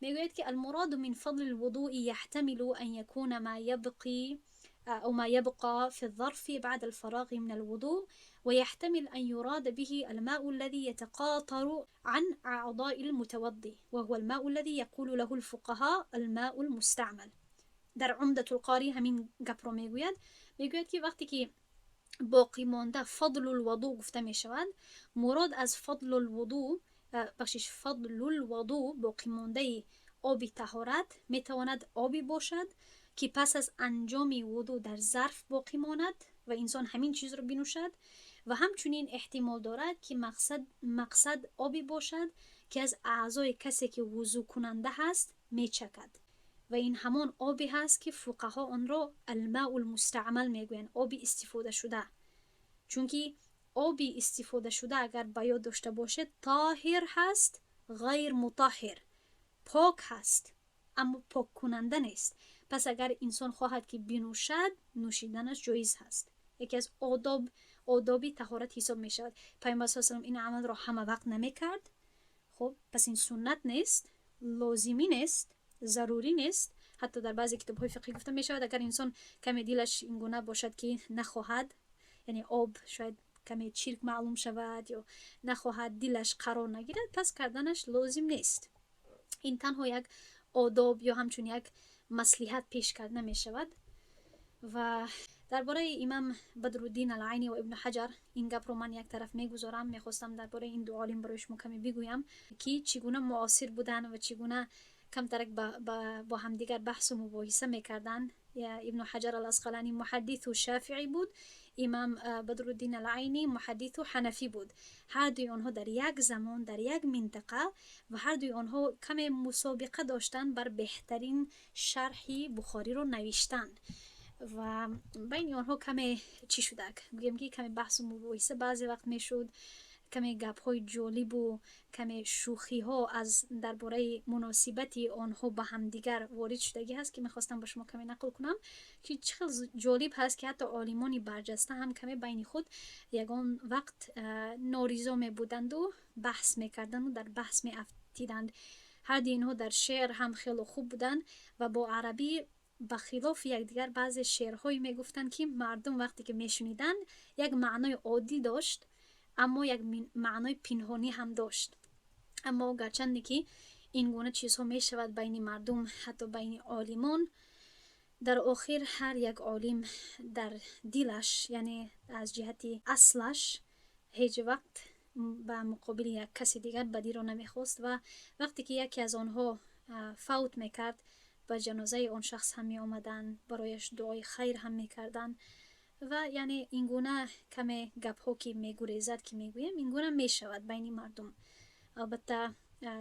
Мегӯяд, ки المراد من فضل الوضوء يحتمل أن يكون ما يبقي أو ما يبقى في الظرف بعد الفراغ من الوضوء، ويحتمل أن يراد به الماء الذي يتقاطر عن أعضاء المتوضي، وهو الماء الذي يقول له الفقهاء الماء المستعمل. در عمدة القاری همین گپ رو میگوید. میگوید که وقتی که باقی مانده فضل الوضوء گفته می شود، مراد از فضل الوضوء، بخشش، فضل الوضوء، باقی مانده آب طهارت می تواند آبی باشد که پس از انجام وضوء در ظرف باقی ماند و انسان همین چیز رو بنوشد، و همچنین احتمال دارد که مقصد آبی باشد که از اعضای کسی که وضو کننده هست میچکد، و این همان آبی هست که فقها آن را الماء المستعمل میگویند، آبی استفاده شده. چونکه آبی استفاده شده اگر به یاد داشته باشد طاهر هست، غیر مطهر، پاک هست اما پاک کننده نیست. پس اگر انسان خواهد که بنوشد، نوشیدنش جایز هست، یکی از آدابی طهارت حساب می شود. پیامبر صلی الله علیه و این عمل را همه وقت نمی کرد. خب، پس این سنت نیست، لازمی نیست، ضروری نیست. حتی در بعضی کتاب های فقهی گفته می شود اگر انسان کمی دلش اینگونه باشد که نخواهد، یعنی آب شاید کمی چرک معلوم شود یا نخواهد دلش قرار نگیرد، پس کردنش لازم نیست. این تنها یک آداب یا همچون یک مصلحت پیش کرده می شود. و درباره امام بدرالدین العینی و ابن حجر این گپ رو من یک طرف میگذارم. میخواستم درباره این دو عالم برای شما کمی بگویم که چگونه معاصر بودن و چگونه کمترک با همدیگر بحث و مباحثه میکردن. یا ابن حجر الاسقلانی محدث و شافعی بود، امام بدرالدین العینی محدث و حنفی بود. هر دوی آنها در یک زمان، در یک منطقه، و هر دوی آنها کمی مسابقه داشتن بر بهترین شرح بخاری رو نوشتن و بین آنها کمی چی شده، بگیم که کمی بحث و مباحثه بعضی وقت میشد، کمی گپ های جالب و کمی شوخی ها از درباره مناسبت آنها با همدیگر وارد شدگی هست که میخواستم با شما کمی نقل کنم که چه جالب هست که حتی عالمان برجسته هم کمی بین خود یگان وقت نارضا می بودند و بحث میکردند و در بحث می افتیدند. هر دوی اینها در شعر هم خیلی خوب بودند و با عربی به خلاف یکدیگر بعضی شعرهایی میگفتند که مردم وقتی که میشنیدند یک معنای عادی داشت اما یک معنای پنهانی هم داشت. اما گرچند که این گونه چیزها می شود بین مردم، حتی بین عالمان، در آخر هر یک عالم در دلش، یعنی از جهت اصلش، هیچ وقت به مقابل یک کسی دیگر بدی را نمیخواست و وقتی که یکی از آنها فوت میکرد، به جنازه آن شخص هم می آمدن، برایش دعای خیر هم میکردن. و یعنی اینگونه کمی گپ ها که میگریزد که میگویم اینگونه میشود بین مردم. البته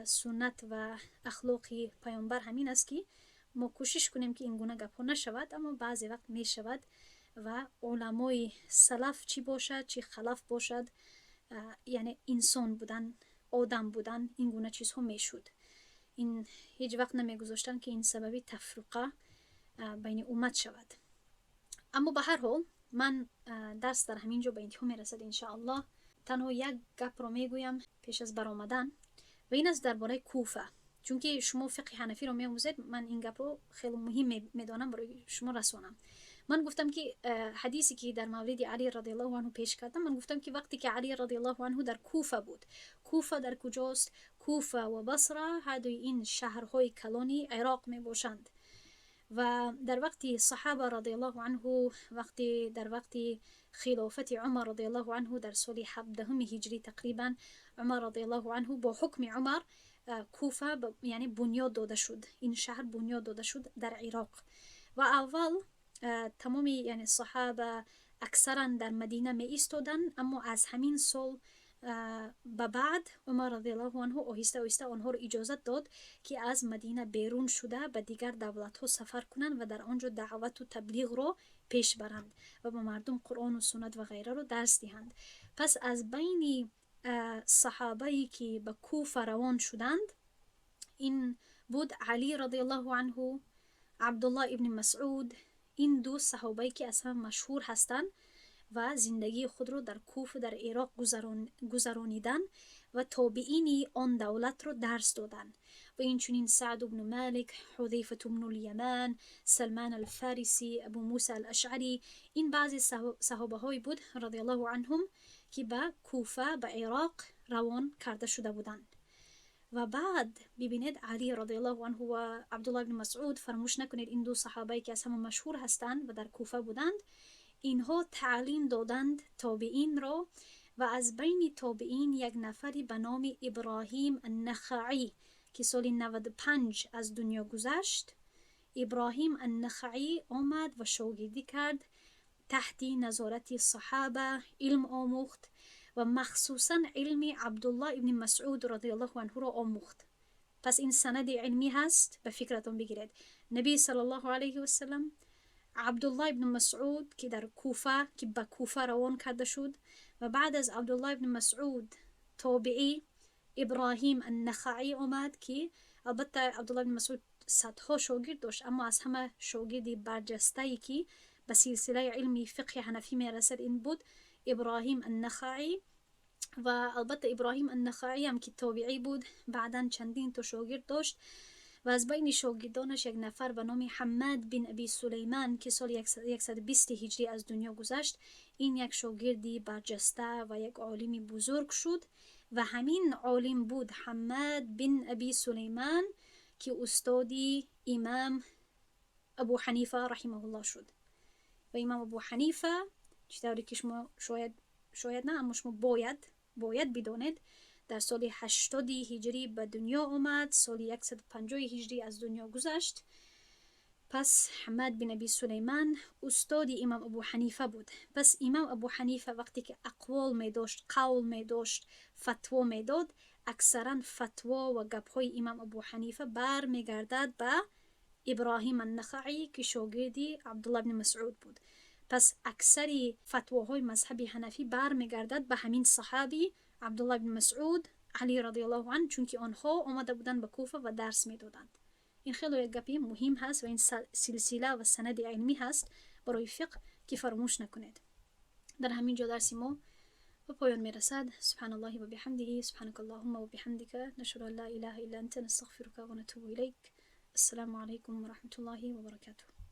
سنت و اخلاق پیامبر همین است که ما کوشش کنیم که اینگونه گپ ها نشود، اما بعضی وقت میشود و علمای سلف چی باشد چی خلف باشد، یعنی انسان بودن، آدم بودن، اینگونه چیزها میشد. این هیچ وقت نمیگذاشتن که این سببی تفرقه بین امت شود. اما به هر حال من درس در همین جا به انتها میرسد انشاءالله. تنها یک گپ رو میگویم پیش از برآمدن و این است درباره کوفه. چونکه شما فقه حنفی رو میآموزید، من این گپ رو خیلی مهم میدانم برای شما رسانم. من گفتم که حدیثی که در مورد علی رضی الله عنه پیش کردم، من گفتم که وقتی که علی رضی الله عنه در کوفه بود، کوفه در کجاست؟ کوفه و بصره هر دوی این شهرهای کلانی عراق می باشند. و در وقتی صحابه رضی الله عنه، وقتی در وقتی خلافت عمر رضی الله عنه در سال 17 هجری تقریبا، عمر رضی الله عنه با حکم عمر Куфа, яъне, бунёд дода шуд. Ин шаҳр бунёд дода шуд дар Ироқ. Ва аввал тамоми, яъне, саҳоба аксаран дар Мадина меистоданд, аммо аз ҳамин сол ба баъд Умар радиаллоҳу анҳу оҳиста оҳиста онҳоро иҷозат дод, ки аз Мадина берун шуда, ба дигар давлатҳо сафар кунанд ва дар он ҷо даъвату таблиғро пеш баранд ва ба мардум Қуръону суннат ва ғайраро дарс диҳанд. Пас аз байни саҳобае, ки ба Куфа равон шуданд, ин буд Алӣ радиаллоҳу анҳу, Абдуллоҳ ибни Масъуд. Ин ду саҳобае, ки аз ҳама машҳур ҳастанд ва зиндагии худро дар Куфа, дар Ироқ гузарониданд ва тобиини он давлатро дарс доданд. Ва инчунин Саъд бну Малик, Ҳудайфату бнуляман, Салман Алфарисӣ, Абу Муса Алашъарӣ. Ин баъзе саҳобаҳое буд, радиаллоҳу анҳум, ки ба Куфа, ба Ироқ равон карда шуда буданд. Ва баъд бибинед, Алӣ радиаллоҳу анҳу ва Абдуллоҳ ибни Масъуд, фаромӯш накунед, ин ду саҳобае, ки аз ҳама машҳур ҳастанд ва дар Куфа буданд, инҳо таълим доданд тобиинро. Ва аз байни тобиин як нафаре ба номи Иброҳим Аннахаӣ, ки соли 95 аз дунё гузашт. Иброҳим Аннахаӣ омад ва шогирдӣ кард, таҳти назорати саҳоба илм омӯхт ва махсусан илми Абдуллоҳ ибни Масъуд радиаллоҳу анҳуро омӯхт. Пас ин санади илмӣ ҳаст, ба фикратон бигиред: Набӣ саллаллоҳу алайҳи васалам, Абдуллоҳ ибни Масъуд, ки дар Куфа, ки ба Куфа равон карда шуд, ва баъд аз Абдуллоҳ ибни Масъуд тобиӣ Иброҳим Аннахаӣ омад, ки албатта Абдуллоҳ ибни Масъуд садҳо шогирд дошт, аммо аз ҳама шогирди барҷастае, ки ба силсилаи илми фиқҳи ҳанафӣ мерасад, ин буд Иброҳим Аннахаӣ. Ва албатта Иброҳим Аннахаӣ ҳам, ки тобиӣ буд, баъдан чандин то шогирд дошт ва аз байни шогирдонаш як нафар ба номи Ҳаммад бин Аби Сулейман, ки соли 120 ҳиҷрӣ аз дунё гузашт. Ин як шогирди барҷаста ва як олими бузург шуд. Ва ҳамин олим буд, Ҳаммад бин Аби Сулейман, ки устоди имам Абу Ҳанифа раҳимаҳуллоҳ шуд. Ва имам Абу Ҳанифа, чӣ тавре ки шумо шояд на, аммо шумо бояд бидонед, дар соли 80 ҳиҷрӣ ба дунё омад, соли 150 ҳиҷрӣ аз дунё гузашт. Пас Ҳаммад бин Аби Сулейман устоди имам Абу Ҳанифа буд. Пас имам Абу Ҳанифа вақте ки ақвол медошт, қавл медошт, фатво медод, аксаран фатво ва гапҳои имам Абу Ҳанифа бармегардад ба Иброҳим Аннахаӣ, ки шогирди Абдуллоҳ ибни Масъуд буд. Пас аксари фатвоҳои мазҳаби ҳанафӣ бармегардад ба ҳамин саҳаби Абдуллоҳ ибни Масъуд, Алӣ радиаллоҳу анҳу, чунки онҳо омада буданд ба Куфа ва дарс медоданд. Ин хеле як гапи муҳим ҳаст ва ин силсила ва санади илмӣ ҳаст барои фиқҳ, ки фаромӯш накунед. Дар ҳамин ҷо дарси мо ба поён мерасад. سبحان الله وبحمده، سبحانك اللهم وبحمدك، نشهد أن لا إله إلا أنت، نستغفرك ونتوب إليك. السلام عليكم ورحمة الله وبركاته.